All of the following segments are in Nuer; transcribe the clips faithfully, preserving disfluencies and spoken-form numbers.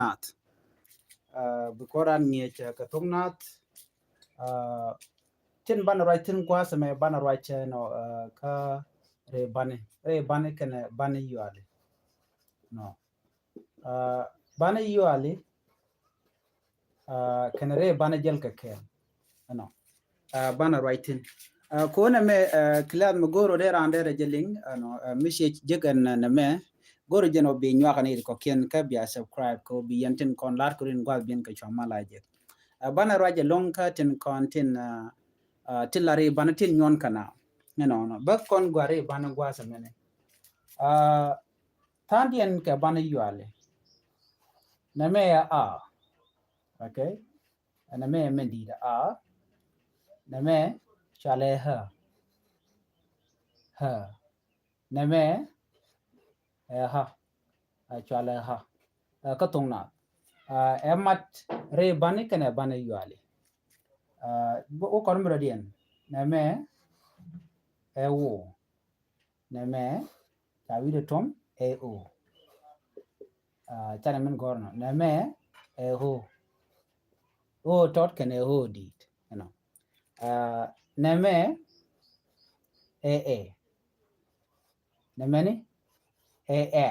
Naath. Bi kɔn ran ŋi̱eec kɛ thok Naath. Tin banɛ ruac thi̱n gua̱a̱th ɛmɛ banɛ ruac ɛnɔ kä rɛy bani, rɛy bani kɛnɛ bani yuali. Nɔ. Banɛ yuali kɛnɛ rɛy banɛ jäl kɛ kɛɛl. Ɛnɔ. Banɛ ruac thi̱n. Kɔn ɛmɛ class mi go̱o̱r ɔ dee raan dee rɛ jɛ liŋ ɛnɔ, mi ciɛ jek ɛn nɛmɛ go̱o̱r jɛn ɔ bi nyuak ni kɔkiɛn kä bia subscribe kɛ bi yɛn tin kɔn lar kɛ rin gua̱th biɛn kɛ cua mal a jek. Banɛ ruac ɛlɔŋ kä tin kɔn tin tin la ri banɛ tin nyuɔn kɛ na. Ɛnɔ nɔ bä kɔn gua ri banɛ gua̱a̱th ɛmɛnɛ. Tha̱a̱ŋdiɛn kɛ banɛ yuali. Nɛmɛ ɛ a. Okay. Nɛmɛ ɛ mɛn di̱i̱t a. Nɛmɛ cualɛ hä. Hä. Nɛmɛ ɛ ha. Cualɛ ha. Kä thok Naath ɛ mat rɛy bani kɛnɛ bani yuali. Wä kɔn mi rɔ̱diɛn. Nɛmɛ ɛ wo. Nɛmɛ ca wi̱dɛ tom ɛ o. Canɛ min gɔr nɔ nɛmɛ ɛ ho. O tɔt kɛnɛ ho di̱i̱t. Ɛnɔ. Nɛmɛ ɛ ɛ. Nɛmɛ ni ɛ ɛ.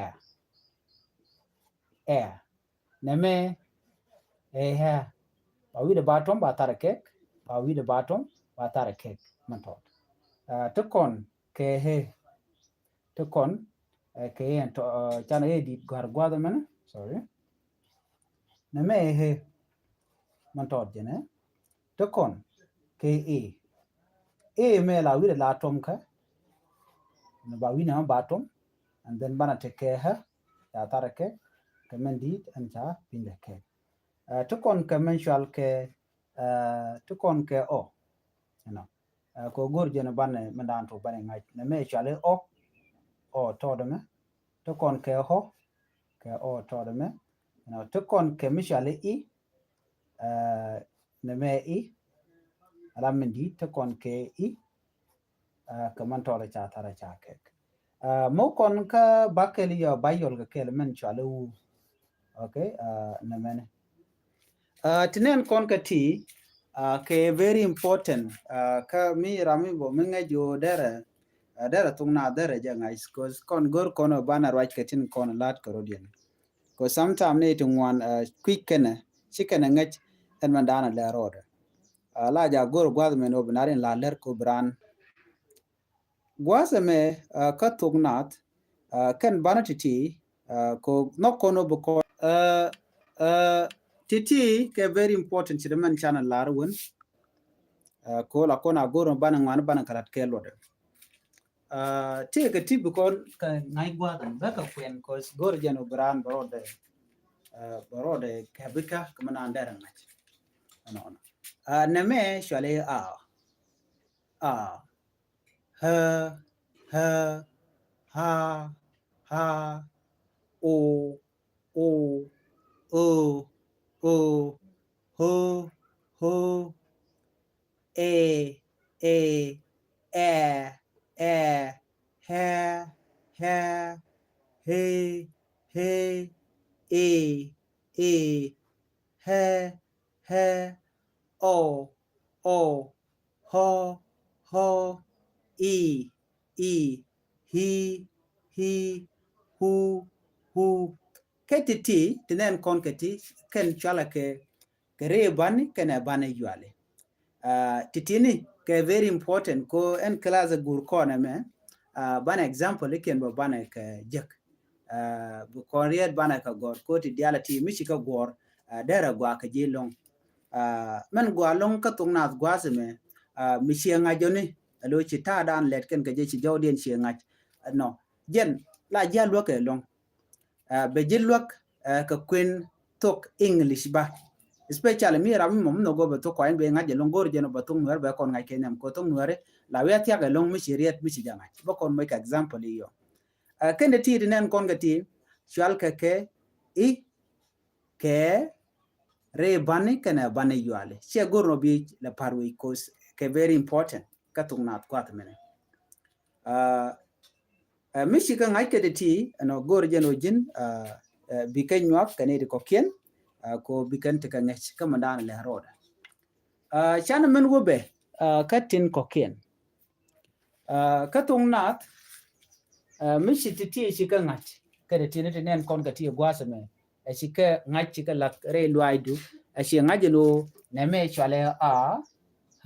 Ɛ. Nɛmɛ ɛ hɛ. Ba wi̱dɛ ba tom ba tharɛ kɛk. Ba wi̱dɛ ba tom ba tharɛ kɛk. Mɛn tɔt ti kɔn kɛ hɛ. Ti kɔn kɛ hɛ tɔ canɛ hɛ di̱i̱t gɔ̱a̱r gua̱a̱th mɛnɛ. Sorry. Nɛmɛ ɛ hɛ. Mɛn tɔt jɛnɛ ti kɔn kɛ ɛ. Ɛ mɛ la wi̱dɛ la tom kä. Nɛ ba wi̱dɛ mɛ ba tom. And then banɛ te kɛ hɛ. Ca tharɛ kɛk kɛ mɛn di̱i̱t ɛn ca pi̱ndɛ kɛk. Ti kɔn kɛ mɛn cual kɛ ti kɔn kɛ ɔ. Ɛnɔ. Kɛ go̱r jɛn banɛ mɛn daan tok banɛ ŋa̱c nɛmɛ cual i̱ ɔ. Ɔ tɔɔdɛ mɛ. Ti kɔn kɛ ɔ. Kɛ ɔ tɔɔdɛ mɛ. Ɛnɔ ti kɔn kɛ mi cual i̱ i̱. Nɛmɛ i̱. Ala mɛn di̱i̱t ti kɔn kɛ i̱. Kɛ mɛn tɔɔrɛ ca tharɛ ca kɛk. Mɛ kɔn kä bakɛl yɔ ba yɔl kɛ kɛl mɛn cualɛ wu. Okay. Nɛmɛni ti nɛn kɔn kɛ ti kɛ very important. Kä mi ram mi bɔ mi ŋɛc yo derɛ derɛ thok Naath derɛ jɛ ŋa̱c. Cause kɔn go̱r kɔn banɛ ruac kɛ tin kɔn la̱t kɛ rɔ̱diɛn. Cause sometime ni ti ŋuan kui̱c kɛnɛ ci kɛnɛ ŋäc ɛn mɛn da̱a̱n a lɛ rɔɔdɛ. La ja go̱r gua̱th mɛn wä bi na rin la lɛr ko bi raan. Gua̱th ɛmɛ kä thok Naath kɛn banɛ ti̱ti̱ ko nhɔk kɔn wä bi kɔn ti̱ti̱ kɛ very important ci dɛ mɛn canɛ lar wän. Ko la kɔn a go̱r mɛ banɛ ŋuan banɛ kɛ lat kɛ luɔtdɛ. Tëëkɛ ti bi kɔn kɛ ŋa̱c gua̱a̱th ɛn bä kɛ kuɛn kɔs go̱r jɛn wä bi raan bɛ rɔɔdɛ bɛ rɔɔdɛ kɛ bi kä kɛ mi naan dɛrɛ ŋa̱c. Ɛnɔnɔ nɛmɛ cuali a a hä hä ha ha o o o o ho ho e e ɛ ɛ hɛ hɛ he he e e hɛ hɛ ɔ ɔ hɔ hɔ i i hi hi hu hu. Kɛ ti̱ti̱ ti nɛn kɔn kɛ ti kɛn cualɛ kɛ kɛ ri bani kɛnɛ bani yuali. Ti̱ti̱ni kɛ very important ko ɛn class ɛ gur kɔn ɛmɛ. Banɛ example ikiɛn bä banɛ kɛ jek. Bi kɔn riɛt banɛ kɛ gɔr ko ti dialɛ ti mi ci kɛ gɔr derɛ gua kɛ ji̱ loŋ. Mɛn gua loŋ kä thok Naath gua̱a̱th ɛmɛ mi ciɛ ŋa̱c jɔni alo ci ta̱a̱ dan lɛt kɛn kɛ jɛ ci jɔwdiɛn ciɛ ŋa̱c. Nɔ jɛn la ji̱ a luäk kɛ loŋ. Bɛ ji̱ luäk kɛ kuën thok English ba. Especially mi ram mi mɔ mi nhɔk go̱o̱r bɛ thok kɔain bɛ ŋa̱c jɛ loŋ go̱o̱r jɛn bɛ thok Nuɛr bɛ kɔn ŋa̱c kɛ nhiam kɛ thok Nuɛri la wi̱i̱ a thiak ɛ loŋ mi ci riɛt mi ci jɛ ŋa̱c bä kɔn mec kɛ example i̱ yɔ. Kɛn dee ti ti nɛn kɔn kɛ ti cual kɛ kɛ i̱ kɛ ri bani kɛnɛ bani yuali ciɛ go̱r nɔ bi lɛ par wec kos kɛ very important kä thok Naath gua̱th mɛnɛ. Mi ci kä ŋa̱c kɛ ti ti ɛnɔ go̱r jɛn ɔ ji̱n bi kɛ nyuak kɛ ni ti kɔkiɛn. Ɛ, kɛ ɣöö bi kɛn ti kɛ ŋäc kä mi dan lɛ rɔɔdɛ. Ɛ, canɛ min wä bɛ, ɛ, kä tin kɔ̱kiɛn. Ɛ, kä thok naath, ɛ, mi ci ti ti ci kɛ ŋa̱c kɛ ti ti ni ti nɛn kɔn kɛ ti gua̱a̱th ɛmɛ. Ɛ ci kɛ ŋa̱c ci kɛ lak rɛy luaacdu. Ɛ ci ŋa̱c ɛn ɣöö nɛmɛ cɔalɛ a,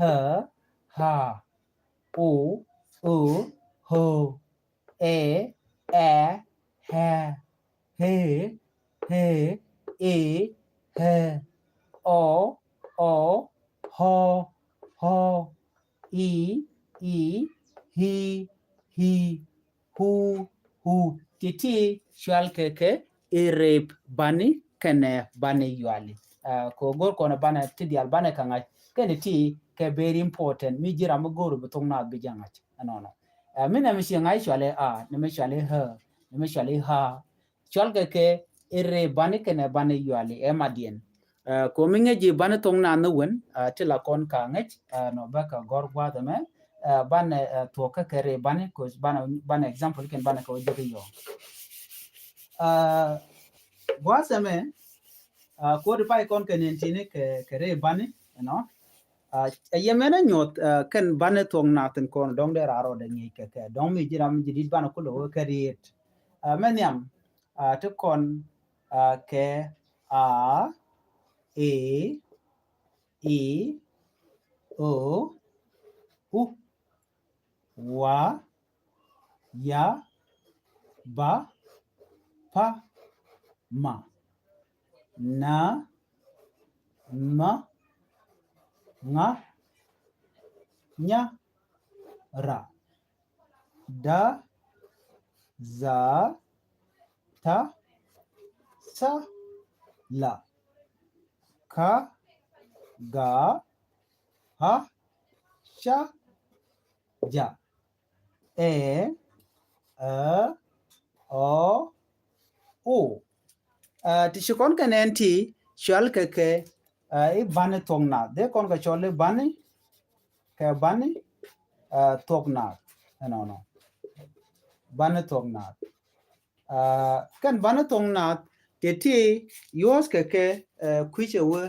ä, ä, o, ö, ö, ɛ, ɛ, ɛ, ɛ, ɛ, ɛ, ɛ, ɔ, ɔ, ɔ, ɔ, i, i, i, i, hu, hu. Ti ti cɔal kɛ kɛ irip bani kɛnɛ bani yuali. Ɛ, kɛ ɣöö go̱r kɔn banɛ ti diaal banɛ kɛ ŋa̱c kɛnɛ ti kɛ very important. Mi ji̱ ram mi go̱r bi thok naath bi jɛ ŋa̱c ɛnɔnɔ. Ɛ, mi nɛmɛ ci ŋa̱c cɔalɛ a, nɛmɛ cɔalɛ ä, nɛmɛ cɔalɛ ä. Cɔal kɛ kɛ irip bani kɛnɛ bani yuali ɛ madiɛn. Ɛ, kɛ ɣöö mi ŋäc ji̱ bani thok naath ni wen, ɛ, ti la kɔn ka ŋäc, ɛ, nɔ bä kɛ gɔ̱r gua̱a̱th ɛmɛ, ɛ, banɛ, ɛ, thuɔ̱k kä kɛ rip bani, kɛ ɣöö banɛ, banɛ example kɛn banɛ kɛ wä jek i̱ yɔ̱ɔ̱ŋ. Ɛ, gua̱a̱th ɛmɛ, ɛ, kɛ ɣöö di pay kɔn kɛ nɛn ti̱ni kɛ, kɛ rip bani, you know. Ɛ, ɛ yɛ mɛn ɛ nyuɔth, ɛ, kɛn bani thok naath in kɔn dɔ̱ŋ dee raar rɔɔdɛ ŋi̱i̱c kɛ kɛ. Dɔ̱ŋ mi ji̱ ram ji̱ di̱t banɛ kulɛ wä kɛ riet. Ɛ, mɛ nhiam, ɛ, ti kɔn, ɛ, kɛ a, e, i, o, u, wa, ya, ba, pa, ma, na, ma, ŋa, nya, ra, da, za, ta, sa, la, ka, ga, ha, ca, ja, ɛ, ä, ɔ, o. Ɛ, ti ci kɔn kɛ nɛn ti cɔal kɛ kɛ, ɛ, i̱ bani thok naath. Dee kɔn kɛ cɔl i̱ bani, kɛ bani, ɛ, thok naath. Ɛnɔnɔ. Bani thok naath. Ɛ, kɛn bani thok naath, ti ti yuɔth kɛ kɛ, ɛ, kui̱cɛ wä,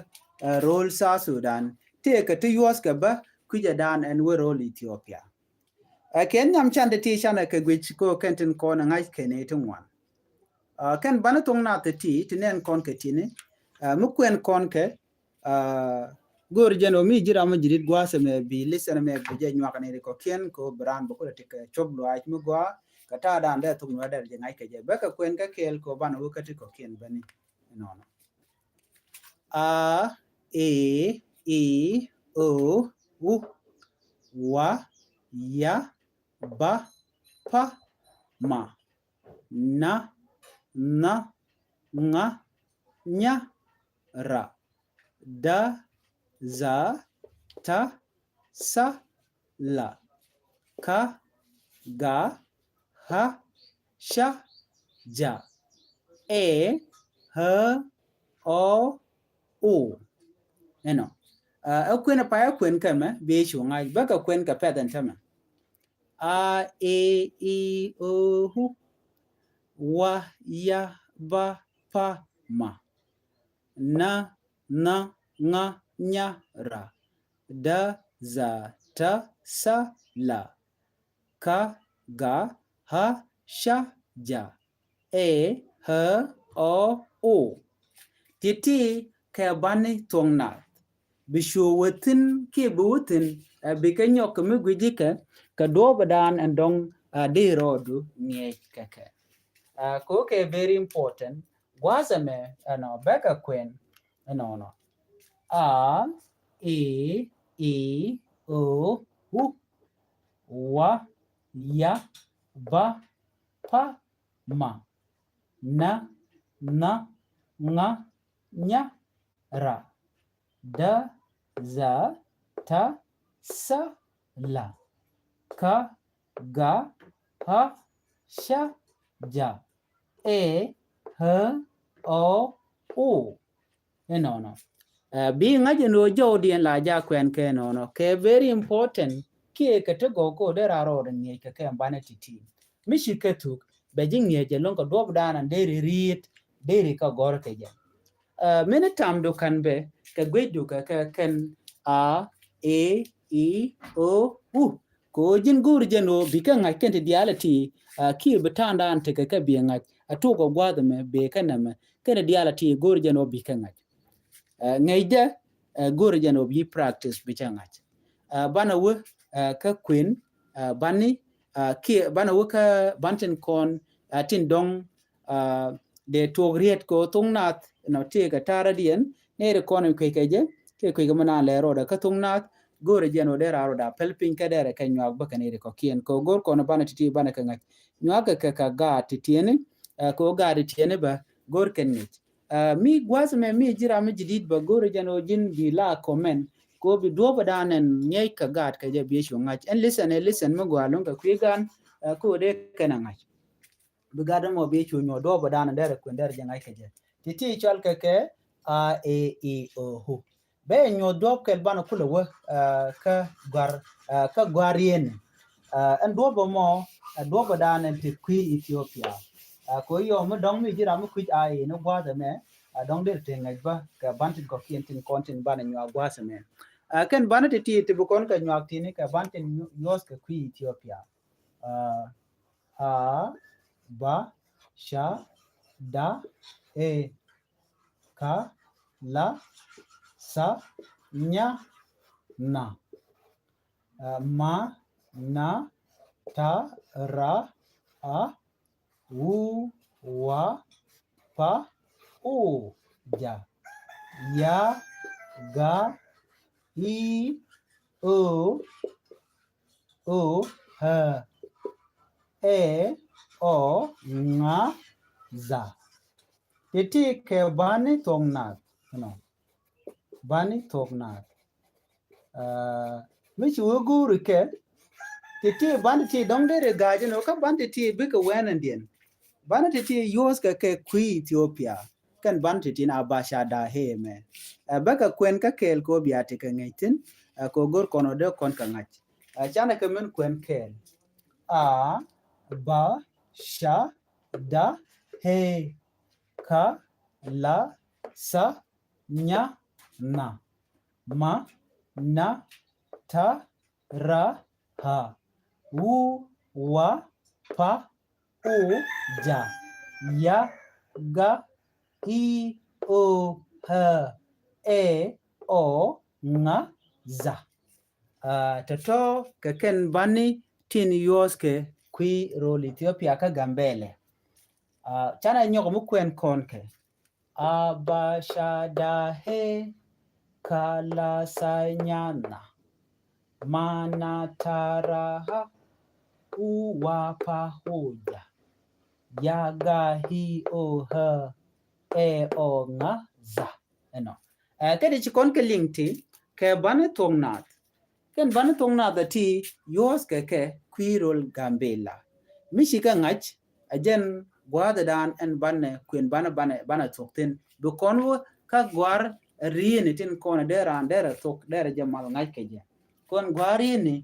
ɛ, ro̱o̱l South Sudan. Ti kɛ ti yuɔth kɛ bä kui̱cɛ dan ɛn wä ro̱o̱l Ethiopia. Ɛ, kɛn nhiam can ti ti canɛ kɛ guic kɛ ɣöö kɛn tin kɔn ɛ ŋa̱c kɛn ɛ ti ŋuan. Ɛ, kɛn bani thok naath ti ti, ti nɛn kɔn kɛ ti̱ni. Ɛ, mi kuɛn kɔn kɛ, ɛ, go̱o̱r jɛn ɣöö mi ji̱ ram mi ji̱ di̱t gua̱a̱th ɛmɛ bi listen ɛmɛ bi jɛ nyuak ni ri kɔ̱kiɛn kɛ ɣöö bi raan bä kulɛ ti kɛ cop luaac mi gɔaa kɛ ta̱a̱ dan dee thok nuɔ̱ɔ̱r dee jɛ ŋa̱c kɛ jɛ. Bä kɛ kuɛn kä kɛɛl kɛ ɣöö banɛ wä kä ti kɔ̱kiɛn bäni. Ɛnɔnɔ. A, e, i, o, u, wa, ya, ba, pa, ma, na, nha, ŋa, nya, ra, da, za, ta, sa, la, ka, ga, ha, ca, ja, ɛ, ä, ɔ, o. Ɛnɔ. Ɛ, ɛ kuɛn ɛ pay ɛ kuɛn kɛ mɛ, bi cu ŋa̱c, bä kɛ kuɛn kɛ pɛth ɛn tämɛ. A, e, i, o, u, wa, ya, ba, pa, ma, na, nha, ŋa, nya, ra, da, za, ta, sa, la, ka, ga, ha, ca, ja, ɛ, ä, ɔ, o. Ti ti kɛ bani thok naath. Bi cu wä thi̱n kiɛ bi wä thi̱n, ɛ, bi kɛ nyɔk kɛ mi gui̱ci kɛ, kɛ duɔ̱ɔ̱p ɛ dan ɛn dɔ̱ŋ, ɛ, dee rɔɔdu ŋiɛc kɛ kɛ. Ɛ, kɛ ɣöö kɛ very important, gua̱a̱th ɛmɛ, ɛnɔ, bä kɛ kuɛn, ɛnɔnɔ. A, e, i, o, u, wa, ya, ba, pa, ma, na, nha, ŋa, nya, ra, da, za, ta, sa, la, ka, ga, ha, ca, ja, ɛ, ä, ɔ, o. Ɛnɔnɔ. Ɛ, bi ŋa̱c ɛn ɣöö jɔwdiɛn la ja kuɛn kɛ ɛnɔnɔ. Kɛ very important kiɛ kɛ ti gɔw kɛ ɣöö dee raar rɔɔdɛ ŋiɛc kɛ kɛ ɛn banɛ ti̱ti̱. Mi ci kɛ thuk bɛ ji̱ ŋiɛc ɛlɔ̱ŋ kɛ duɔ̱ɔ̱p dan ɛn deri ri̱i̱t, deri kɛ gɔ̱r kɛ jɛ. Mini tam du kan bɛ kɛ guec du kɛ kɛ kɛn a, e, i, o, u. Kɛ ɣöö ji̱n go̱o̱ri jɛn ɣöö bi kɛ ŋa̱c kɛn ti diaal ti kiɛ bi ta̱a̱ŋdan tekɛ kɛ bi ŋa̱c a tuk ɔ gua̱a̱th ɛmɛ bee kɛ nɛmɛ kɛn ti diaal ti go̱o̱ri jɛn ɣöö bi kɛ ŋa̱c. Ŋäcdä go̱o̱ri jɛn ɣöö bi practice bi cɛ ŋa̱c. Banɛ wä kä kuën bani kiɛ banɛ wä kä ban tin kɔn tin dɔ̱ŋ dee tuɔk riet kɛ ɣöö thok nath nɔ ti kɛ ta̱rä diɛn nɛy ri kɔn in kuec kɛ jɛ kiɛ kuec kɛ mi naan lɛ rɔɔdɛ kä thok nath. Go̱o̱ri jɛn ɣöö dee raa rɔɔdɛ a päl piny kä dee rɛ kɛ nyuak bä kɛ nɛy ri kɔ̱kiɛn kɛ ɣöö go̱o̱r kɔn banɛ ti̱ti̱ banɛ kɛ ŋa̱c nyuak kɛ kɛ kɛ gaat ti tiɛni kɛ ɣöö gaat ti tiɛni bä go̱o̱r kɛn ŋic. Mi gua̱a̱th mɛ mi ji̱ ram mi ji̱ di̱t bä go̱o̱ri jɛn ɣöö ji̱n bi la comment kɛ ɣöö bi duɔ̱ɔ̱p ɛ da̱a̱n ɛn ŋiɛc kɛ gaat kɛ jɛ bi cu ŋa̱c ɛn listen ɛ listen mi gɔaa luŋ kɛ kui̱ gan kɛ ɣöö dee kɛn ɛ ŋa̱c. Bi gat mɔ bi cu nyuɔ̱th duɔ̱ɔ̱p ɛ da̱a̱n derɛ kuën derɛ jɛ ŋa̱c kɛ jɛ. Ti ti cɔl kɛ kɛ a, e, i, o, u. Bɛ nyuɔ̱th duɔ̱ɔ̱p kɛl banɛ kulɛ wä kä gua̱r kä gua̱r yɛn. Ɛn duɔ̱ɔ̱p ɛmɔ ɛ duɔ̱ɔ̱p ɛ da̱a̱n ɛn ti kui̱ Ethiopia. Kɛ yɔ mi dɔ̱ŋ mi ji̱ ram mi kui̱c a, e ni gua̱a̱th ɛmɛ a dɔ̱ŋ derɛ ti ŋäc bä kɛ ban tin kɔ̱kiɛn tin kɔn tin banɛ nyuɔ̱th gua̱a̱th ɛmɛ. Kɛn banɛ ti ti ti bi kɔn kɛ nyuɔ̱th tini kɛ ban tin yuɔ̱th kɛ kui̱ Ethiopia. A, ba, ca, da, e, ka, la, sa, nya, na. Ma, na, ta, ra, a, wu, wa, pa, u, ja, ya, ga, i, o, o, hɛ, ɛ, ɔ, ŋa, dha. Ti ti kɛ bani thuɔk naath. Bani thuɔk naath. Mi ci wä guuri kɛ ti ti bani ti dɔŋ dee ri ga̱a̱c inɔ kä bani ti ti bikɛ wɛn in diɛn. Bani ti ti yuɔ̱th kɛ kɛ kui̱ Ethiopia. Kɛn bani ti ti na ba ca da hee mɛ. Ɛ bɛ kɛ kuɛn kä kɛɛl kɛ wä bia ti kɛ ŋɛc thin. Ɛ kɛ wä go̱r kɔn wä dee kɔn kɛ ŋa̱c. Ɛ canɛ kɛ min kuɛn kɛɛl. A, ba, ca, da, hee, ka, la, sa, nya, na. Ma, na, ta, ra, ha. Wu, wa, pa, u, ja, ya, ga, i, o, hɛ, ɛ, ɔ, ŋa, dha. Tɔ̱tɔ̱ kɛ kɛn bani tin yuɔ̱th kɛ kui̱ rol Ethiopia kä Gambɛlɛ. Canɛ nyɔk mi kuɛn kɔn kɛ a, ba, ca, da, hee, ka, la, sa, nya, na. Ma, na, ta, ra, ha. U, wa, pa, u, ja. Ya, ga, hi, o, hɛ, ɛ, ɔ, ŋa, dha. Ɛnɔ. Ɛ kɛ di ci kɔn kɛ liŋ ti kɛ bani thuɔk naath. Kɛn bani thuɔk naath a ti yuɔ̱th kɛ kɛ kui̱ rol Gambɛla. Mi ci kɛ ŋa̱c a jɛn gua̱a̱th dan ɛn banɛ kuën banɛ banɛ banɛ thuɔk thin bi kɔn wä kä gua̱a̱r rieni tin kɔn dee raan dee rɛ thuɔk dee rɛ jɛ mal ŋa̱c kɛ jɛ. Kɔn gua̱a̱r rieni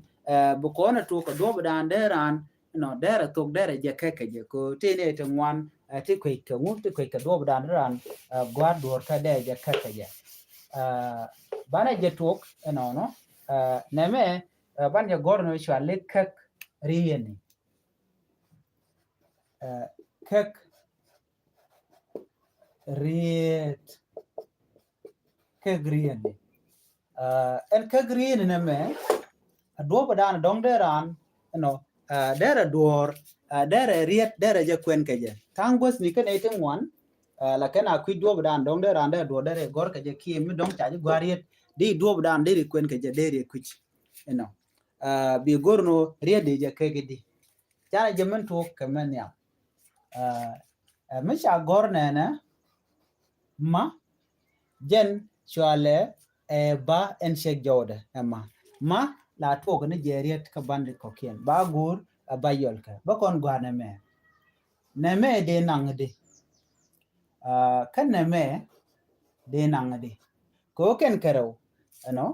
bi kɔn a tuɔk kɛ duɔp dan dee raan nɔ derɛ thok derɛ jɛ kɛkɛ jɛ ko tini ti ŋuan ti kuec kɛ ŋu ti kuec kɛ duɔp dan ran gua̱a̱r duɔr kä derɛ jɛ kɛkɛ jɛ. Banɛ jɛ tuɔk ɛnɔnɔ nɛmɛ ban jɛ gɔr nɔ cua lik kɛk rieni. Kɛk riet kɛk rieni. Ɛn kä green nɛ mɛ a duɔp dan dɔŋ dee ran nɔ derɛ duɔr derɛ riet derɛ jɛ kuɛn kɛ jɛ thaŋ guäth ni kɛn ɛ ti ŋuan. La kɛn a kui̱ duɔp dan dɔŋ dee ran derɛ duɔr derɛ gɔr kɛ jɛ kiɛ mi dɔŋ ca ji̱ gua̱r riet di duɔp dan deri kuɛn kɛ jɛ deri kui̱ nɔ bi gor nɔ riet di jɛ kɛ kɛ di. Canɛ jɛ min tuɔk kɛ mɛ nhiam. Ɛ mi ca gɔr nɛnɛ ma jɛn cualɛ ɛ ba ɛn cɛk jɔwdɛ ɛ ma ma la tuɔk ni jɛ riet kä bandit kɔkiɛn ba gur ɛ ba yɔl kɛ ba kɔn guanɛ mɛ. Nɛ mɛ dee naŋ di kä nɛ mɛ dee naŋ di. Kɛ ɣöö kɛn kɛ rɛw ɛnɔ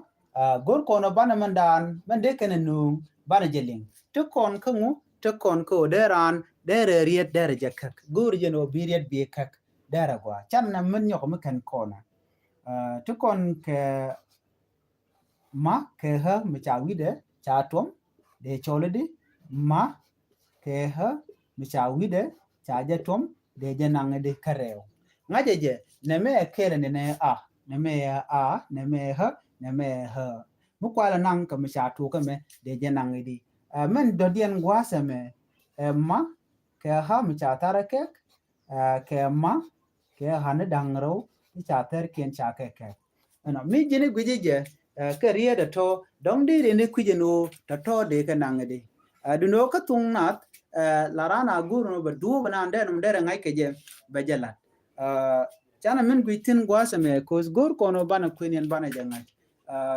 go̱r kɔn ɔ banɛ mɛn daan mɛn dee kɛn ɛ nööŋ banɛ jɛ liŋ ti kɔn kä ŋu ti kɔn kä ɣöö dee raan dee rɛ riet dee rɛ jɛ käk go̱r jɛ ni ɣöö bi riet bi käk. dɛrɛ gua. Can na min nyɔk mi kɛn kɔnɛ. Ti kɔn kɛ ma kɛ ɣä mi ca wi̱dɛ ca tuɔm dee cɔl i̱di ma kɛ ɣä mi ca wi̱dɛ ca jɛ tuɔm dee jɛ naŋ i̱di kärɛw. Ŋa̱cɛ jɛ nɛmɛ ɛ kɛɛl ni nɛ a, nɛmɛ ɛ a, nɛmɛ ɛ ɣä, nɛmɛ ɛ ɣä. Mi kualɛ naŋ kɛ mi ca tuɔk kɛ mɛ dee jɛ naŋ i̱di. Mɛn dɔ̱diɛn gua̱a̱th ɛmɛ ɛ ma kɛ ɣä mi ca tharɛ kɛk, kɛ ma kɛ ɣä ni da̱ŋ rɛw ti ca thɛrkiɛn ca kɛ kɛk. Ɛnɔ mi ji̱n i̱ gui̱ci jɛ kɛ riet ɛ tɔ dɔ̱ŋ di ri ni kui̱c ɛn ɣöö tɔ tɔ dee kɛ naŋ i̱di. Dun ɣöö kä thuŋ nath la raan a go̱r ɛn ɣöö bɛ duɔ̱ɔ̱p ɛn an dee nɔm derɛ ŋa̱c kɛ jɛ bɛ jɛ la̱t. Canɛ min gui̱c thi̱n gua̱a̱th ɛmɛ ko̱th go̱r kɔn ɣöö banɛ kuën yɛn banɛ jɛ ŋa̱c.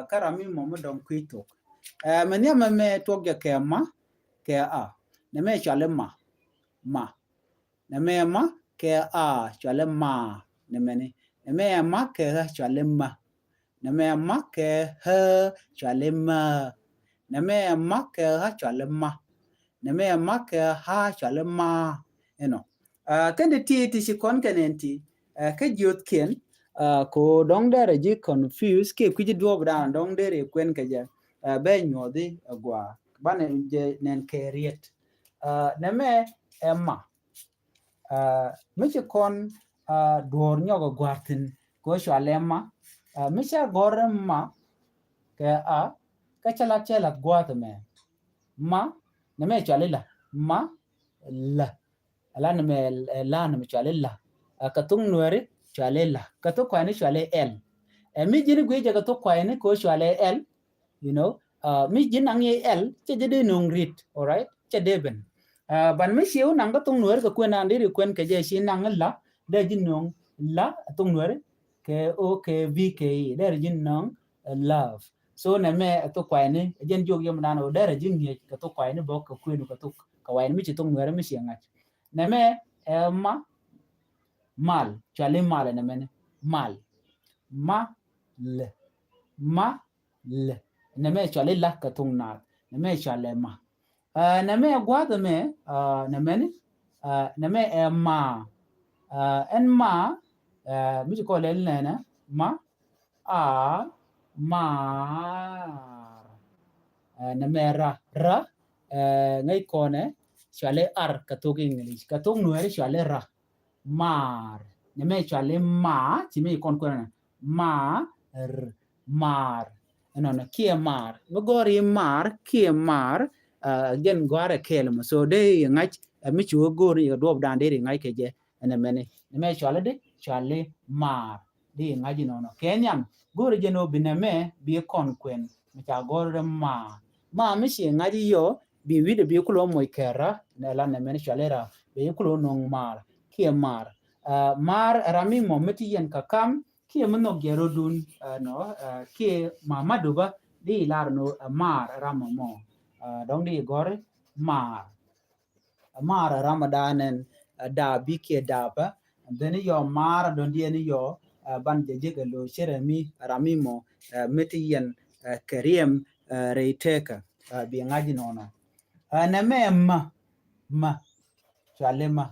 Kä ram mi mɔ mi dɔ̱ŋ kui̱c thok. Mɛ nhiam ɛmɛ tuɔk jɛ kɛ ma kɛ a. Nɛmɛ cɔal i̱ ma. Ma. Nɛmɛ ma kɛ a cɔal i̱ ma. Nɛmɛni. Nɛmɛ ma kɛ ɣä cɔal i̱ ma. Nɛmɛ ma kɛ ɣä cɔal i̱ ma. Nɛmɛ ma kɛ ɣä cɔal i̱ ma. Nɛmɛ ma kɛ ɣä cɔal i̱ ma. Inɔ. Kɛn ti ti ti ci kɔn kɛn ɛn ti kä jiöthkiɛn ko dɔ̱ŋ derɛ ji̱ confuse kiɛ kui̱ci duɔ̱ɔ̱p dan dɔ̱ŋ derɛ kuɛn kɛ jɛ bɛ nyuɔthi gua banɛ jɛ nɛn kɛ riet. Nɛmɛ ɛ ma. Mi ci kɔn duɔ̱ɔ̱r nyɔk ɛ gua̱a̱r thi̱n kɛ ɣöö cɔal ɛ ma. Mi ca gɔ̱r ɛ ma kɛ a kä cä la̱t cɛ la̱t gua̱a̱th ɛmɛ. Ma nɛmɛ cɔal i̱ la ma la. Ala nɛmɛ la nɛmɛ cɔal i̱ la. Kɛ thok nuɛri cɔal i̱ la. Kɛ thok kuayni cɔal i̱ ɛl. Ɛ mi ji̱n i̱ gui̱c jɛ kɛ thok kuayni kɛ ɣöö cɔal i̱ ɛl. You know, mi ji̱ naŋ i̱ ɛl cɛ jɛ dee no̱o̱ŋ rit, all right? Cɛ dee ben. Ban mi ciɛ wä naŋ kä thok nuɛri kɛ kuɛn an dee ri kuɛn kɛ jɛ ci naŋ i̱ la dee ji̱ no̱o̱ŋ la thok nuɛri kɛ o kɛ vi kɛ i dee ri ji̱ no̱o̱ŋ love. So nɛmɛ ɛ thok kuayni ɛ jɛn jiök yom dan ɔ derɛ ji̱ ŋi̱eec kɛ thok kuayni bɔk kɛ kuënu kɛ thok kɛ kuayni mi ci thok nuɛri mi ciɛ ŋa̱c. Nɛmɛ ɛ ma mal cɔal i̱ mal ɛ nɛmɛni mal. Ma lɛ ma lɛ. Nɛmɛ cɔal i̱ la kɛ thok naath. Nɛmɛ cɔal ɛ ma. Nɛmɛ gua̱a̱th ɛmɛ nɛmɛni nɛmɛ ɛ ma. Ɛn ma mi ci kɔl ɛl nɛnɛ ma a maar. Nɛmɛ ra ra ŋäc kɔnɛ cɔal i̱ ar kɛ thok English kɛ thok nuɛri cɔal i̱ ra. Maar. Nɛmɛ cɔal i̱ ma ci mi kɔn kuɛn maar. Maar. Ɛnɔnɔ kiɛ maar mi gɔ̱r i̱ maar kiɛ maar. Jɛn gɔ̱a̱rɛ kɛɛl mɔ so dee i̱ ŋa̱c mi ci wä go̱r i̱ kɛ duɔ̱ɔ̱p dan dee i̱ ŋa̱c kɛ jɛ. Ɛnɛ mɛni nɛmɛ cɔal i̱ di cɔal i̱ maar. Di i̱ ŋa̱c inɔnɔ kɛ nhiam go̱r i̱ jɛn ɔ bi nɛmɛ bi kɔn kuɛn mi ca gɔ̱r i̱ maar. Maar mi ci ŋa̱c i̱ yɔ bi wi̱dɛ bi kulɔ moc kɛ ra nɛ la nɛmɛni cɔal i̱ ra bi kulɔ no̱o̱ŋ maar kiɛ maar. Maar ram mi mɔ mi ti yɛn kɛ kam kiɛ mi nhɔk jɛ rɔdun nɔ kiɛ mama duba di lar no maar ram mɔ dɔŋ di gɔri maar. Maar ram dan ɛn dabi kiɛ daba ben yɔ maar dɔn di ɛn yɔ ban jɛ jɛ kɛ lo cɛ rɛ mi ram mi mɔ mi ti yɛn kɛ riɛm rɛy tɛkɛ bi ŋa̱c nɔnɔ. Nɛmɛ ma ma cɔali ma.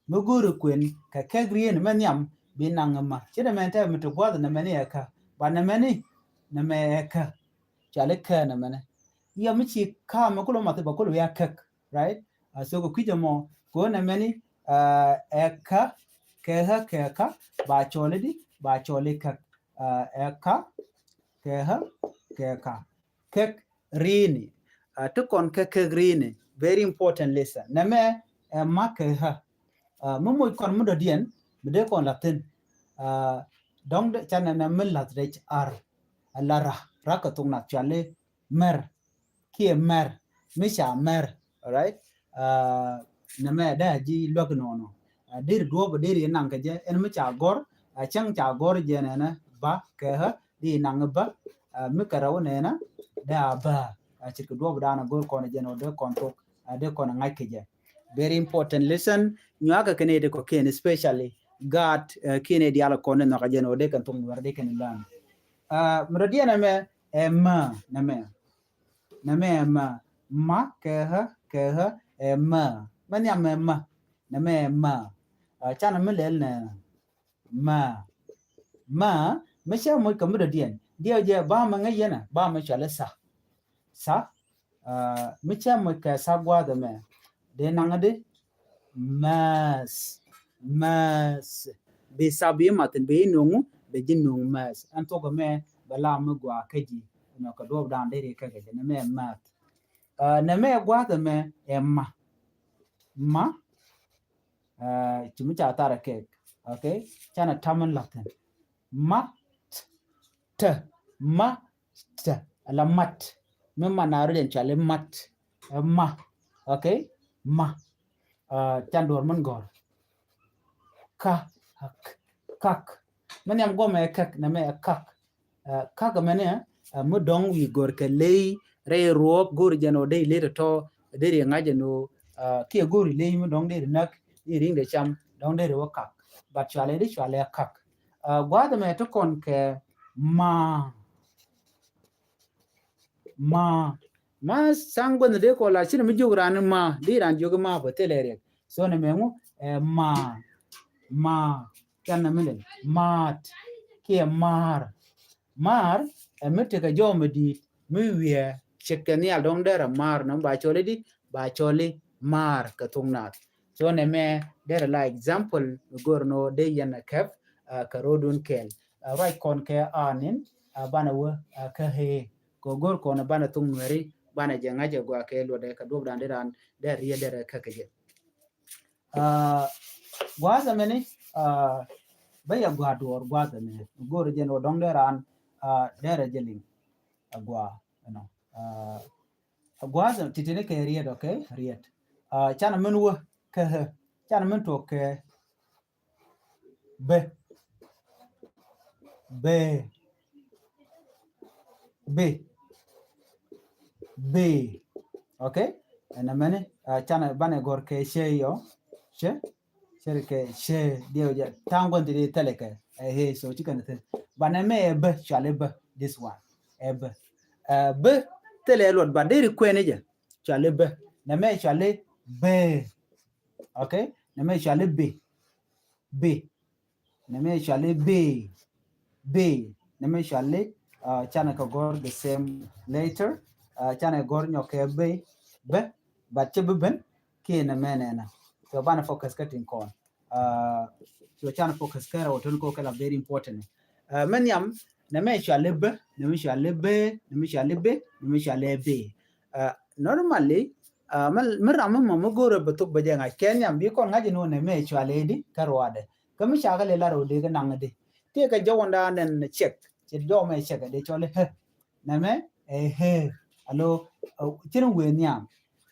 Mi go̱o̱ri kuën kɛ kɛk rien mɛ nhiam bi naŋ ma. Ci nɛmɛ tɛ mi ti gua̱th nɛmɛ ni ɛ kä. Ba nɛmɛ ni nɛmɛ ɛ kä. Cɔali kä nɛmɛ ni. Yɛ mi ci kä mi kulo mathi ba kulo ya kɛk. Right? A so kɛ kui̱c ɛmɔ. Kɛ nɛmɛ ni ɛ kä kɛ kä kɛ kä ba cɔli di ba cɔli kɛk. Ɛ kä kɛ kä kɛ kä. Kɛk rini. Ti kɔn kɛ kɛk rini. Very important lesson. Nɛmɛ ɛ ma kɛ kä. Mi moc kɔn mi dɔ̱diɛn mi dee kɔn la thin. Dɔ̱ŋ canɛ nɛ mi lath rɛc ar. Ɛ la ra ra kɛ thok nath cɔali mɛr. Kiɛ mɛr mi ca mɛr. Alright. Nɛmɛ dee a ji̱ luäk nɔnɔ. Deri duɔ̱ɔ̱p deri naŋ kɛ jɛ ɛn mi ca gɔr. Cäŋ ca gɔr jɛ nɛnɛ ba kɛ kä di naŋ ba. Mi kɛ rɛw nɛnɛ dee a ba. Ce̱tkɛ duɔ̱ɔ̱p dan a go̱r kɔn jɛ nɔ dee kɔn thok dee kɔn ŋa̱c kɛ jɛ. Very important lesson. Nyuakɛ kɛn iti kɔ kiɛn especially gaat kiɛn iti ala kɔn ni nhɔk a jɛ nɔ dee kɛn thok nuɛr dee kɛn learn. Mi dɔ̱diɛn ɛmɛ ɛ ma nɛmɛ. Nɛmɛ ɛ ma. Ma kɛ kä kɛ kä ɛ ma. Mɛ nhiam ɛ ma. Nɛmɛ ɛ ma. Canɛ mi lɛl nɛ ma. Ma mi cɛ moc kɛ mi dɔ̱diɛn. Diɛw jɛ ba mɛ ŋäc yɛn ɛ ba mɛ cɔl i̱ sa. Sa. Mi cɛ moc kɛ sa gua̱a̱th ɛmɛ. Dee naŋ di. Math. Math. Bi sa bi mathin bi noŋ. Bi ji̱ noŋ math. Ɛn thok ɛmɛ bɛ la mi gua kä ji̱. Nɔ kɛ duɔp dan deri kä kɛ jɛ nɛ mɛ math. Nɛ mɛ gua̱a̱th ɛmɛ ɛ ma. Ma. Ci mi ca thar kek. Okay. Canɛ tam in lathin. Ma. T. Ma. T. Ala mat. Mi ma na rudin cali mat. Ma. Okay. Ma. Can duɔr min gɔr. Ka. Kak. Min yam gɔmɛ kak nɛ mɛ kak. Kak mɛnɛ mi dɔŋ wi̱i̱ gɔr kɛ ley rɛy ruɔp go̱o̱ri jɛn ɔ dee ley tɔtɔ dee ri ŋa̱c jɛn ɔ kiɛ go̱o̱ri ley mi dɔŋ dee ri näk dee riŋ dee cam dɔŋ dee ri wä kak. But cualɛ di cualɛ kak. Gua̱a̱th mɛ ti kɔn kɛ ma. Ma. Ma saŋ guänh dee kɔ la cin mi jiök ran ma di ran jiök ma bä thilɛ riɛk. So nɛ mɛ ŋu ɛ ma. Ma. Can nɛ mi lɛ maat kiɛ maar. Maar ɛ mi tekɛ jɔw mi di̱i̱t mi wiɛ cek kɛ nhial dɔ̱ŋ derɛ maar nɔ ba cɔli di ba cɔli maar kɛ thok naath. So nɛ mɛ derɛ la example mi go̱r nɔ dee yɛn a kɛp kɛ ro̱dun kɛɛl. Ruac kɔn kɛ anin banɛ wä kä hee kɛ go̱r kɔn banɛ thok nuɛri banɛ jɛ ŋa̱c ɛ gua kɛ luɔt dɛ kɛ duɔp dan di ran derɛ riɛ derɛ kä kɛ jɛ. Gua̱a̱th ɛmɛni bä yɛ gua̱a̱th duɔɔr gua̱a̱th ɛmɛ go̱o̱r jɛn wä dɔ̱ŋ dee raan derɛ jɛ liŋ. Agua̱a̱ ɛnɔ agua̱a̱th ɛmɛ titini kɛ riet, okay, riet. Canɛ min wä kɛ hɛ canɛ min tuɔk kɛ bɛ. Bɛ. Bɛ. Bɛ. Okay. Ɛn ɛmɛni canɛ banɛ gɔr kɛ cɛ yɔ cɛ. Cɛ ri kɛ cɛ diɛ wä jɛ ta̱a̱ŋ gua̱n ti di thɛlɛ kɛ ɛ hee so ci kɛn thil. Banɛ mɛ ɛ bä cuali bä this one ɛ bä. Ɛ bä thɛlɛ luɔt ba deri kuɛni jɛ cuali bä nɛ mɛ cuali bɛ. Okay. Nɛ mɛ cuali bɛ. Bɛ. Nɛ mɛ cuali bɛ. Bɛ. Nɛ mɛ cuali canɛ kɛ gɔr the same letter. Canɛ gɔr nyɔk kɛ bɛ bɛ. But cɛ bi ben kiɛ nɛ mɛ nɛna. So banɛ focus kä tin kɔn. So canɛ focus kɛ rɛ wä tun ko kɛ la very important. Mɛ nhiam nɛ mɛ cuali bɛ nɛ mɛ cuali bɛ nɛ mɛ cuali bɛ nɛ mɛ cuali bɛ. Normally mi ram mi mɔ mi go̱o̱rɛ bɛ thok bɛ jɛ ŋa̱c kɛ nhiam bi kɔn ŋa̱c in wä nɛ mɛ cuali di kä ruadɛ. Kä mi cakɛ lɛ lar wä dee kɛ naŋ di ti kɛ jɔwunda nɛn cɛk ci jɔw mɛ cɛk di cɔli hɛ. Nɛ mɛ ɛ hɛ alo cin wee nhiam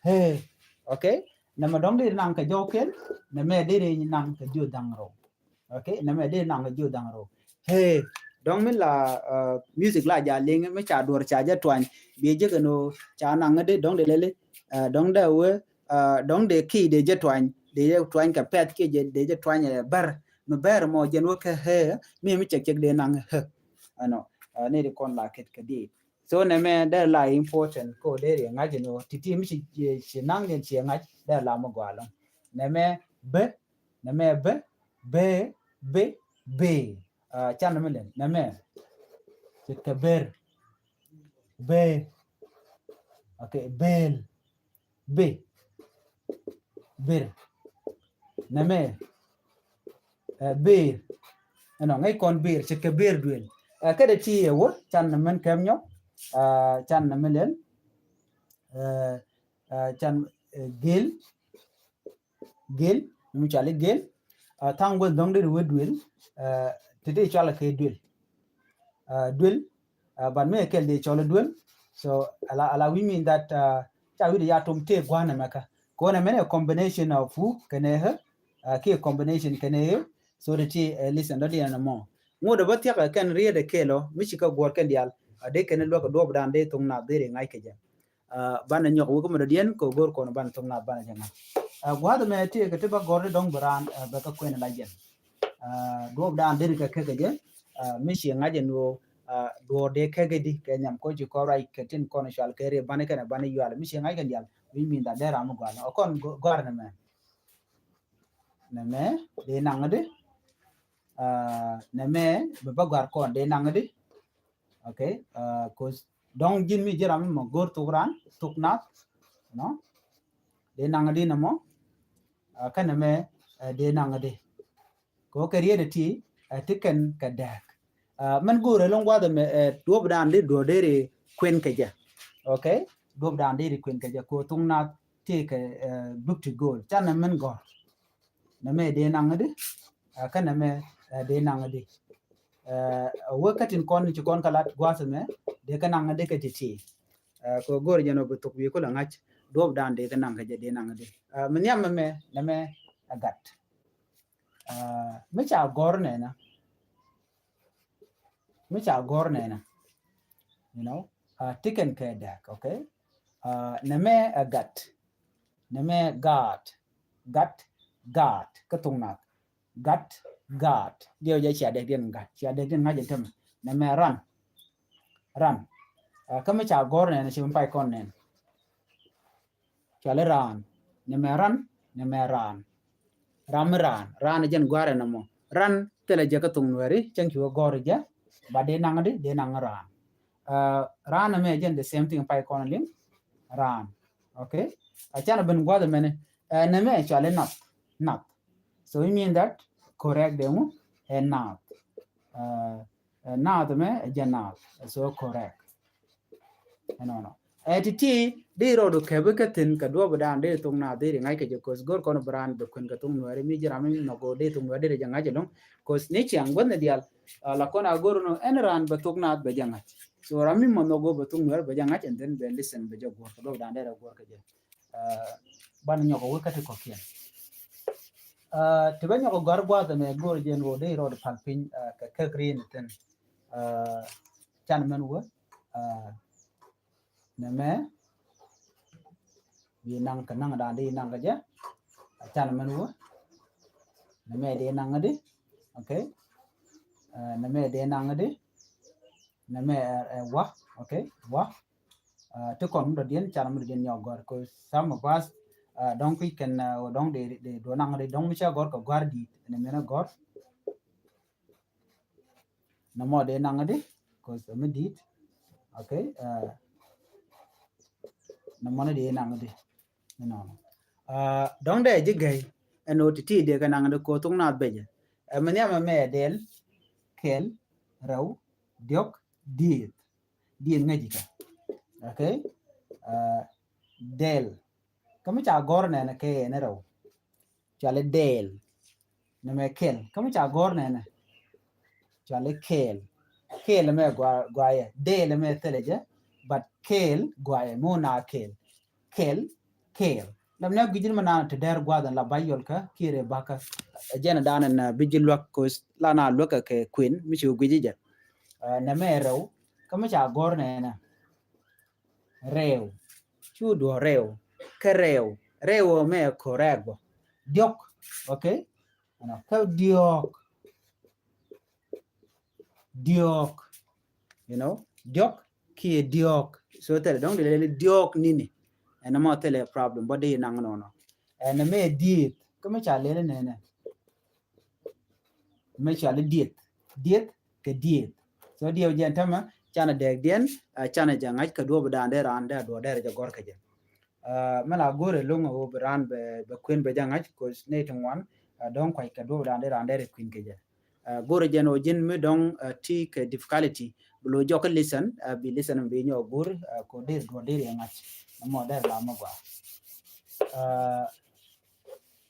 hɛ. Okay. Nɛ mɛ dɔŋ di naŋ kɛ jɔw kɛl nɛ mɛ di ri naŋ kɛ jiö daŋ rɔw. Okay. Nɛ mɛ di naŋ kɛ jiö daŋ rɔw. Hɛ dɔŋ mi la music la ja liŋ mi ca duɔr ca jɛ tuany bi jɛ kɛ no ca naŋ di dɔŋ di lɛli dɔŋ dɛ wee dɔŋ dee ki dee jɛ tuany dee jɛ tuany kɛ pɛth ki dee jɛ tuany ɛ bär mi bär mɔ jɛn wä kɛ hɛ mi mi cɛk cɛk dee naŋ hɛ. Ɛnɔ ni di kɔn la ket kɛ di. So nɛ mɛ dee la important ko dee ri ŋa̱c ɛn wä ti ti mi ci ci naŋ ni ci ŋa̱c dee la mi gɔaa lɔŋ. Nɛ mɛ bɛ nɛ mɛ bɛ bɛ bɛ bɛ. Can nɛ mi lɛ nɛ mɛ ci kɛ ber. Bɛ. Okay. Bel. Bɛ. Ber. Nɛ mɛ ber. Ɛnɔ ŋäc kɔn ber ci kɛ ber duel. Kä dee ti ɛ wä can nɛ mɛn kɛm nyɔk. Can nɛ mi lɛl. Can gel. Gel mi cuali gel. Thaŋ gueth dɔŋ deri wä duel. Tete cuali kɛ duel. Duel. But mi kɛl dee cuali duel. So ala ala we mean that ca wi̱dɛ ya tom tëë gua̱n ɛmɛ kä kɔn ɛmɛn ɛ combination of who kɛnɛ hɛ. Kiɛ combination kɛnɛ hɛ. So tete listen dɔ diɛn ɛmɔ ŋot ɛ bä thiak ɛ kɛn riet ɛ kɛl ɔ mi ci kä guɔr kɛn dial. A dee kɛn luäk ɛ duɔp dan dee thoŋ na deri ŋa̱c kɛ jɛ. Banɛ nyɔk wek mi dɔ̱diɛn kɛ go̱r kɔn banɛ thok nath banɛ jɛ ŋa̱c. Gua̱a̱th ɛmɛ ti kɛ ti ba gɔr di dɔ̱ŋ bi raan bɛ kä kuɛn la jɛn. Duɔp dan deri kɛ kɛ kɛ jɛ mi ci ŋa̱c ɛn ɣöö duɔɔr dee kɛ kɛ di kɛ nyam kɔ ci kɔ ruac kɛ tin kɔn cual kɛ ri banɛ kɛnɛ banɛ yual mi ci ŋa̱c kɛn dial. Wi̱c min dha dee ram mi gua̱a̱th ɔ kɔn gɔr ni mɛ. Nɛmɛ dee naŋ di. Aa, nɛmɛ bɛ bä gɔ̱a̱r kɔn dee naŋ di. Okay. Aa, 'cause dɔ̱ŋ ji̱n mi ji̱ ram mi mɔ go̱r thok ran, thok nath. Nɔ dee naŋ di nɛmɔ. Aa, kä nɛmɛ, aa, dee naŋ di. Kɛ ɣöö kɛ riet ɛ ti, aa, ti kɛn kɛ dääk. Aa, mɛn go̱o̱rɛ lo̱ŋ gua̱a̱th ɛmɛ, aa, duɔ̱ɔ̱pdan di duɔ̱ɔ̱r deri kuën kɛ jɛ. Okay. Duɔ̱ɔ̱pdan deri kuën kɛ jɛ kɛ ɣöö thok nath ti kɛ, aa, dup ti go̱o̱l. Canɛ mɛn gɔ̱r. Nɛmɛ dee naŋ di. Aa, kä nɛmɛ, aa, dee naŋ di. Aa, wee kä tin kɔn ci kɔn kä lat gua̱a̱th ɛmɛ dee kɛ naŋ di kɛ ti̱ti̱. Aa, kɛ ɣöö go̱o̱rɛ jɛn ɣöö bi thok wi̱i̱ kulɛ ŋa̱c duɔ̱ɔ̱pdan dee kɛ naŋ kɛ jɛ dee naŋ di. Aa, mi nhiam ɛmɛ nɛmɛ ɛ gat. Aa, mi ca gɔ̱r nɛnɛ. Mi ca gɔ̱r nɛnɛ. You know, aa, ti kɛn kɛ dääk, okay? Aa, nɛmɛ ɛ gat. Nɛmɛ gaat. Gat, gaat. Kä thok nath. Gat, gaat. Diɛw jɛ cia dɛkdiɛn gat. Cia dɛkdiɛn ŋa̱c jɛ tämɛ. Nɛmɛ ran. Ran. Aa, kä mi ca gɔ̱r nɛnɛ ci mi pay kɔn nɛn. Cuali raan. Nɛmɛ ran, nɛmɛ raan. Ram mi raan. Raan jɛn gua̱a̱rɛ nɔmɔ. Ran thilɛ jɛ kä thok Nuɛri, cäŋ ci wä gɔ̱r jɛ. Ba dee naŋ di, dee naŋ raan. Aa, raan ɛmɛ jɛn the same thing pay kɔn liŋ. Raan. Okay. A canɛ ben gua̱a̱th ɛmɛni. Aa, nɛmɛ cuali nath. Nath. So it mean that correct dee ŋu ɛ nath. Aa, Ɛ, naath mɛ, ɛ, jɛ naath. Ɛ, so correct. Ɛnɔnɔ. Ɛ, ti̱ti̱ di rɔɔdu kɛpi kä thi̱n kɛ duɔ̱ɔ̱p dan di thok naath di ri ŋa̱c kɛ jɛ, 'cause go̱r kɔn bi raan bi kuën kɛ thok Nuɛri, mi ji̱ ram mi nhɔk go̱r di thok Nuɛri di ri jɛ ŋa̱c ɛlɔ̱ŋ. 'Cause ni ciaŋ guäth ni diaal, ɛ, la kɔn a go̱r nɔ ɛn raan bɛ thok naath bɛ jɛ ŋa̱c. So ram mi mɔ nhɔk go̱r bɛ thok Nuɛri bɛ jɛ ŋa̱c, and then bɛ listen bɛ jɛ go̱r kɛ duɔ̱ɔ̱p dan di rɛ go̱r kɛ jɛ. Ɛ, banɛ nyɔk a wä kä ti kɔ̱kiɛn. Ɛ, ti bä nyɔk a gɔ̱a̱r gua̱a̱th ɛmɛ go̱o̱r jɛn ɣöö dee rɔɔd pal piny, ɛ, kɛ käk ri̱n thi̱n. Ɛ, can mɛn wä, ɛ, nɛmɛ bi naŋ kɛ naŋ dan di naŋ kɛ jɛ. Ɛ, can mɛn wä, nɛmɛ di naŋ di. Okay. Ɛ, nɛmɛ di naŋ di. Nɛmɛ ɛ, ɛ, wa. Okay. Wa. Ɛ, ti kɔn mi dɔ̱diɛn, can mi dɔ̱diɛn nyɔk gɔ̱r. 'Cause some of us, ɛ, dɔ̱ŋ kui̱ kɛn, ɛ, dɔ̱ŋ di, di duɔ̱ɔ̱r naŋ di dɔ̱ŋ mi cɛ gɔ̱r kɛ gɔ̱a̱r di̱i̱t. Nɛmɛ ni gɔ̱r. Nɛmɔ dee naŋ di, 'cause mi di̱i̱t. Okay. Ɛ, nɛmɔ ni dee naŋ di. Nɔnɔ. Ɛ, dɔ̱ŋ dee ji̱ gɛy ɛn ɣöö ti̱ti̱ dee kɛ naŋ di kɛ ɣöö thok naath bɛcɛ. Ɛ, mi nhiam ɛmɛ ɛ dɛl, kɛl, rɛw, diɔ̱k, dieth. Dieth ŋäc ikä. Okay. Ɛ, dɛl. Kä mi ca gɔ̱r nɛnɛ kɛ ɛn rɛw. Cuali dɛl. Nɛmɛ kɛl. Kä mi ca gɔ̱r nɛnɛ. Cuali kɛl. Kɛl mɛ gua-, guayɛ. Dɛl mɛ thilɛ jɛ. But kɛl guayɛ. Mɛ wä na kɛl. Kɛl. Kɛl. Lam nɛ gui̱c ni mɛ naan ti dɛr gua̱a̱th ɛn la ba yɔl kä kiɛ rɛ bakä. Ɛ jɛn dan ɛn, ɛ, bi ji̱ luäk 'cause la na luäk kɛ kuën mi ci wä gui̱c jɛ. Ɛ, nɛmɛ rɛw. Kä mi ca gɔ̱r nɛnɛ. Rɛw. Cu duɔ rɛw. Kä rɛw. Rɛw mɛ correct bɔ. Diɔk. Okay. Ɛnɔ, kä diɔk. Diɔk. You know, diɔk kiɛ diɔk. So thilɛ dɔ̱ŋ di lɛli diɔk nini. Ɛn mɔ thilɛ problem. Bɔ di naŋ nɔnɔ. Ɛn mɛ dieth. Kä mi ca lɛli nɛnɛ. Mɛ cuali dieth. Dieth kɛ dieth. So diɛw jɛn tämɛ, canɛ dɛɛk diɛn, ɛ, canɛ jɛ ŋa̱c kɛ duɔ̱ɔ̱p dan dee raan dee a duɔ̱ɔ̱r dee rɛ jɛ gɔ̱r kɛ jɛ. Ɛ, mɛ la go̱o̱rɛ lo̱ŋ ɛ ɣöö bi raan bɛ, bɛ kuën bɛ jɛ ŋa̱c, 'cause nɛy ti ŋuan, ɛ, dɔ̱ŋ kuac kɛ duɔ̱ɔ̱p dan dee raan dee rɛ kuën kɛ jɛ. Ɛ, go̱o̱rɛ jɛn ɣöö ji̱n mi dɔ̱ŋ, ɛ, ti kɛ difficulty, bi lo̱c jɔk kä listen, ɛ, bi listen bi nyɔk go̱o̱r, ɛ, kɛ ɣöö dee duɔ̱ɔ̱r dee rɛ ŋa̱c. Nɔmɔ dee rɛ la mɛ gɔaa. Ɛ,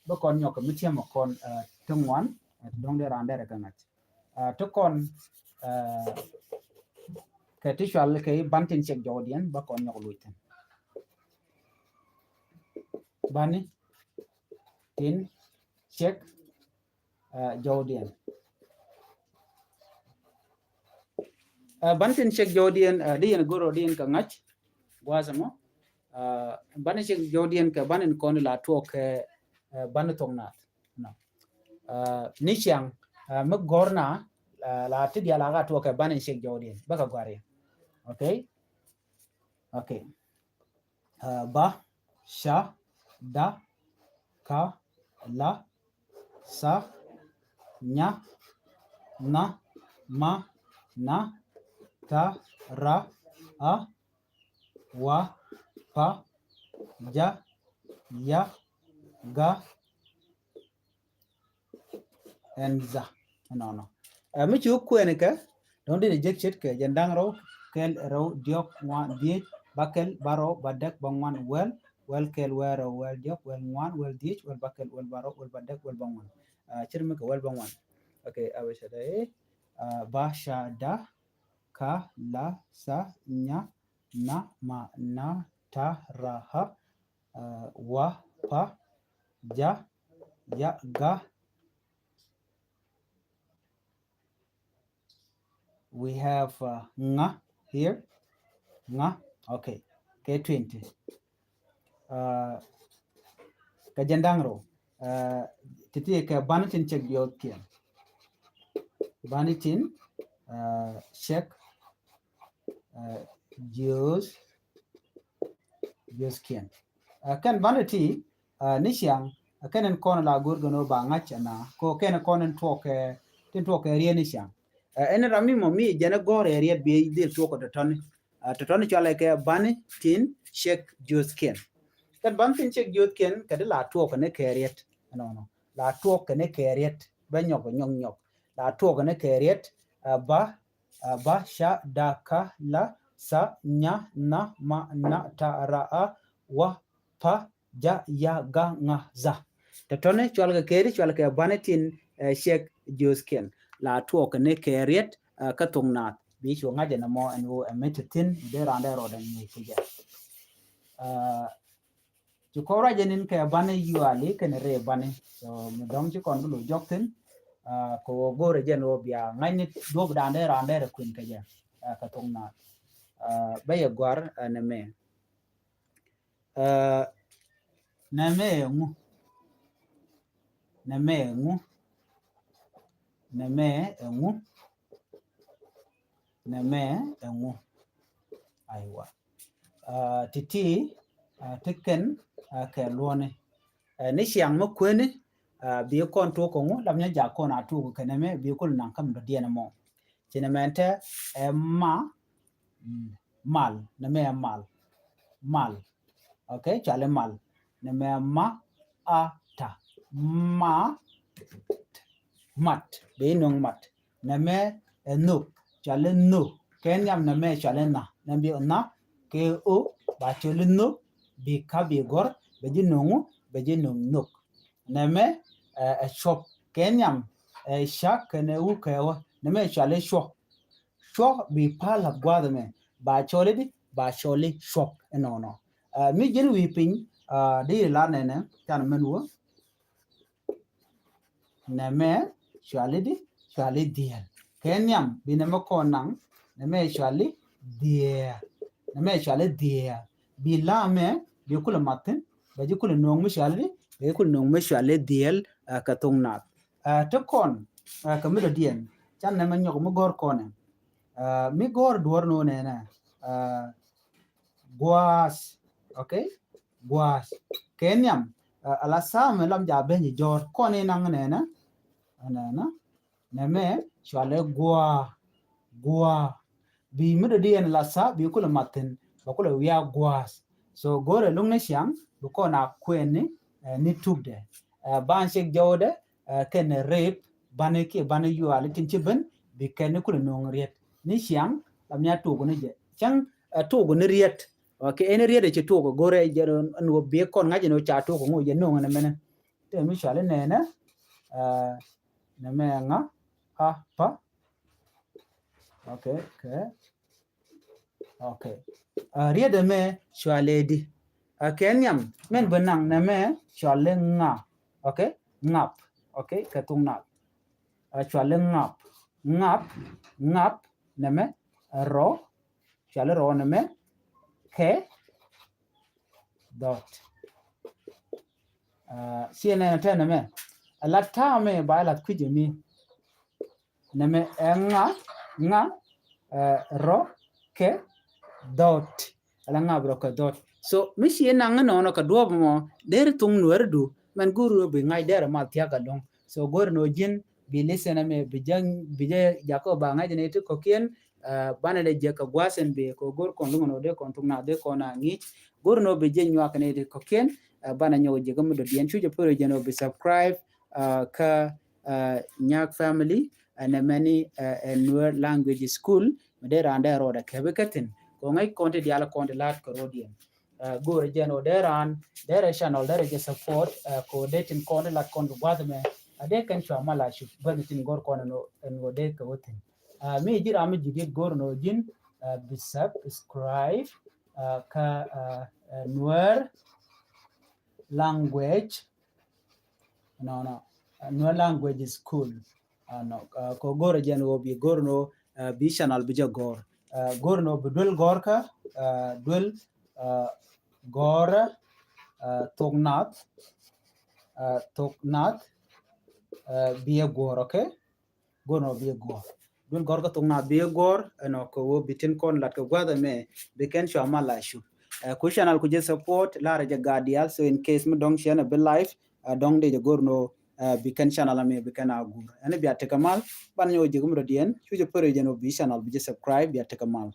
bä kɔn nyɔk kɛ mi tiɛm ɛ kɔn, ɛ, ti ŋuan, ɛ, ti dɔ̱ŋ dee raan dee rɛ kɛ ŋa̱c. Ɛ, ti kɔn, ɛ, kɛ ti cual kɛ i̱ ban tin ciɛk jɔwdiɛn, bä kɔn nyɔk luc thi̱n. Bani tin ciɛk, ɛ, jɔwdiɛn. Ɛ, ban tin ciɛk jɔwdiɛn, ɛ, di yɛn go̱r ɔ di yɛn kɛ ŋa̱c gua̱a̱th ɛmɔ. Ɛ, ban tin ciɛk jɔwdiɛn kɛ ban in kɔn la tuɔk kɛ, ɛ, ban in thok naath. Nɔ. Ɛ, ni ciaŋ, ɛ, mi gɔ̱r na, ɛ, la ti diaal a ka tuɔk kɛ ban in ciɛk jɔwdiɛn. Bä kɛ gɔ̱a̱r yɛn. Okay. Okay. Ɛ, ba, ca, da, ka, la, sa, nya, na, ma, na, ta, ra, a, wa, pa, ja, ya, ga, ɛn za. Ɛnɔnɔ. Ɛ, mi ci wä kuɛn kɛ, dɔ̱ŋ di ni jek ce̱tkɛ, jɛn da̱ŋ rɛw, kɛl rɛw, diɔ̱k, ŋuan, dhiec, bäkɛl, bärɔw, bädäk, bäŋuan, wäl, wäl kɛl, wäl rɛw, wäl diɔ̱k, wäl ŋuan, wäl dhiec, wäl bäkɛl, wäl bärɔw, wäl bädäk, wäl bäŋuan. Ɛ, ce̱t mi kɛ wäl bäŋuan. Okay, a bɛ cɛ dee, ɛ, ba, ca, da, ka, la, sa, nya, na, ma, na, ta, ra, ha, ɛ, wa, pa, ja, ya, ga. We have, uh, ŋa here. Ŋa. Okay. Kɛ twenty. Uh, kɛ jɛn da̱ŋ rɛw. Uh, ti̱ti̱ kɛ bani tin cek jiɔth kiɛn. Bani tin, uh, cek, uh, jiɔth jiɔth kiɛn. Ɛ, kɛn bani ti, ɛ, ni ciaŋ, ɛ, kɛn in kɔn la go̱r gɛn ɔ ba ŋa̱c ɛna, ko kɛn kɔn in tuɔk kɛ, tin tuɔk kɛ riet ni ciaŋ. Ɛ, ɛn ram mi mɔ mi jɛn ɛ gɔ̱r ɛ riet bi dhil tuɔk kɛ tɔtɔni. Ɛ, tɔtɔni cualɛ kɛ bani tin cek jiɔth kiɛn. Kɛn bani tin cek jiɔth kiɛn, kɛ di la tuɔk kɛ ni kɛ riet. Ɛnɔnɔ. La tuɔk kɛ ni kɛ riet. Bɛ nyɔk, nyɔk, nyɔk. La tuɔk kɛ ni kɛ riet, ɛ, ba, a, ba, ca, da, ka, la, sa, nya, na, ma, na, ta, ra, a, wa, pa, ja, ya, ga, ŋa, za. Tɔtɔni cual kɛ keri, cual kɛ bani tin, ɛ, cek jiɔth kiɛn. La tuɔk ni kɛ riet, ɛ, kä thok naath. Bi cu ŋa̱c ɛn ɛmɔ ɛn ɣöö ɛ mi te thi̱n, mi dee raan dee rɔɔdɛ ŋi̱i̱c kɛ jɛ. Ɛ, Ci kɔn ruac jɛ ni̱n kɛ bani yuali kɛnɛ rɛy bani. So mi dɔ̱ŋ ci kɔn bi lo̱c jɔk thi̱n. Ah, kɛ ɣöö go̱o̱rɛ jɛn ɣöö bia ŋa̱cni duɔ̱p da̱a̱n dee raan dee rɛ kui̱n kɛ jɛ. Ah, kɛ thok naath. Ah, bä yɛ gɔ̱a̱r, ah, nɛmɛ. Ah, nɛmɛ ɛŋu? Nɛmɛ ɛŋu? Nɛmɛ ɛŋu? Nɛmɛ ɛŋu? Aiwa. Ah, ti̱ti̱, ah, ti kɛn, ah, kɛ luɔ̱ni. Ah, ni ciaŋ mi kueni, ah, bi kɔn tuɔk kɛ ŋu, lam nya jak kɔn a tuɔk kɛ nɛmɛ, bi kul naŋ kä mi dɔ̱diɛn ɛmɔ. Ci nɛmɛ tɛ, ɛ ma, mm, mal, nɛmɛ ɛ mal. Mal. Okay, cɔali mal. Nɛmɛ ma, a, ta. Ma, mat. Bɛ inɔŋ mat. Nɛmɛ ɛ nhök. Cɔali nhök. Kɛ nhiam nɛmɛ cɔali nha. Nɛmɛ bi nha kɛ o, ba cɔali nhök. Bi ka bi gɔr. Bɛ ji̱ nɔŋ o, bɛ ji̱ nɔŋ nhök. Nɛmɛ, ɛ, ɛ cuɔp. Kɛ nhiam, ɛ, ca kɛnɛ u kɛ wä. Nɛmɛ cɔali cuɔp. Cuɔk bi pal lath gua̱a̱th ɛmɛ. Ba cɔli di, ba cɔli cuɔk ɛnɔnɔ. Ah, mi ji̱n wi̱i̱ piny, ah, di lar nɛnɛ, can mɛn wä. Nɛmɛ cɔali di, cɔali dhiɛl. Kɛ nhiam, bi nɛmɛ kɔn naŋ, nɛmɛ cɔali dhiɛl. Nɛmɛ cɔali dhiɛl. Bi la mɛ, bi kulɛ mathin, bɛ ji̱ kulɛ no̱o̱ŋ mi cɔali di, bɛ ji̱ kulɛ no̱o̱ŋ mi cɔali dhiɛl, ah, kɛ thok naath. Ah, ti kɔn, ah, kɛ mi dɔ̱diɛn, can nɛmɛ nyɔk mi gɔ̱r kɔnɛ. Ah, mi gɔ̱r duɔ̱r nɔ nɛnɛ, ah, gua̱a̱th, okay? Gua̱a̱th. Kɛ nhiam, ah, ala thaamɛ lam ja ben ji̱ jɔ̱ɔ̱r, kɔn inaŋ nɛnɛ, nɛnɛ, nɛmɛ, cɔali gua̱a̱, gua̱a̱. Bi mi dɔ̱diɛn la thaam, bi kulɛ mathin, ba kulɛ wiaa gua̱a̱th. So, go̱rɛ luŋ ni ciaŋ, bi kɔn a kuɛn ni, eh, ni tukdɛ. Eh, ban cek jɔwdɛ, eh, kɛn rep, bani kiɛ bani yuali tin ci ben, bi kɛn ni kulɛ no̱o̱ŋ riet. Ni ciaŋ, la mia tuɔk ni jɛ. Cäŋ, eh, tuɔk ni riet. Okay, ɛn riet ɛ ci tuɔk go̱rɛ jɛ ɛn wä bi kɔn ŋa̱c ɛn wä ca tuɔk ŋu jɛ no̱o̱ŋ ɛn mɛnɛ. Te mi cɔali nɛnɛ, eh, nɛmɛ ŋa, a, pa. Okay, okay. Okay. Ah, riet ɛmɛ cɔali di. Ah, kɛ nhiam, mɛn bi naŋ nɛmɛ cɔali ŋa. Okay? Ŋap. Okay? Kɛ thok naath. Ah, cɔali ŋap. Ŋap, ŋap, nɛmɛ, rɔ. Cɔali rɔ nɛmɛ, kɛ, dhɔt. Ah, ciɛ nɛnɛ tɛ nɛmɛ. Ala ta̱a̱ mɛ ba ala kui̱c mi. Nɛmɛ ɛ ŋa, ŋa, eh, rɔ, kɛ, dhɔt. Ala ŋa bi rɔ kɛ dhɔt. So, mi ci naŋ nɔnɔ kɛ duɔp mɔ, der thuŋ nuɛr du, mɛn go̱r rɔ bi ŋa̱c der ma thiak alɔŋ. So go̱r ni ɔ ji̱n bi listen ɛmɛ bi jɛ, bi jɛ jakä ba ŋa̱c ni ti kɔ̱kiɛn. Banɛ dee jɛ kɛ gua̱a̱th ɛn bi kɛ go̱r kɔn luŋ ni ɔ dee kɔn thuk na dee kɔn a ŋi̱i̱c. Go̱r ni ɔ bi jɛ nyuak ni ti kɔ̱kiɛn. Banɛ nyɔk jɛ kä mi dɔ̱diɛn cu jɛ pär jɛ ni ɔ bi subscribe kä Nyak family ɛn ɛmɛni ɛ Nuer language school. Mi dee raan dee rɔɔdɛ kɛpi kä thi̱n kɛ ŋäc kɔn ti diaal kɔn ti la̱t kɛ rɔɔdiɛn. Go̱o̱rɛ jɛn ɔ dee raan derɛ channel derɛ jɛ support kɛ ɔ dee tin kɔn ti lat kɔn kɛ gua̱th mɛ. A dee kɛn cua mal a cup bäth tin go̱r kɔn ɛn ɔ dee kɛ wä thi̱n. Mi ji̱ ram mi ji̱ diet go̱r ɛn ɔ ji̱n bi subscribe kä Nuer language, no, no, Nuer language school. Kɛ go̱r jɛn ɔ bi go̱r ɛn ɔ bi channel bi jɛ go̱r. Go̱r ɛn ɔ bi duel go̱r kä duel go̱r thok nath thok nath bi ɛ go̱r, okay. Go̱r ɛn ɔ bi ɛ go̱r duel go̱r kä thok nath bi ɛ go̱r ɛn ɔ kɛ wä bi tin kɔn lat kɛ gua̱th ɛmɛ bi kɛn cua mal a cup. Ku channel ku jɛ support lar jɛ gat diaal. So in case mi dɔ̱ŋ ciɛn ɛ bi live dɔ̱ŋ dee jɛ go̱r ɛn ɔ bi kɛn channel ɛmɛ bi kɛn a gur ɛn bia tekɛ mal. Ban nyɛ wä jɛ kä mi dɔ̱diɛn cu jɛ pär jɛ ni ɔ bi channel bi jɛ subscribe bia tekɛ mal.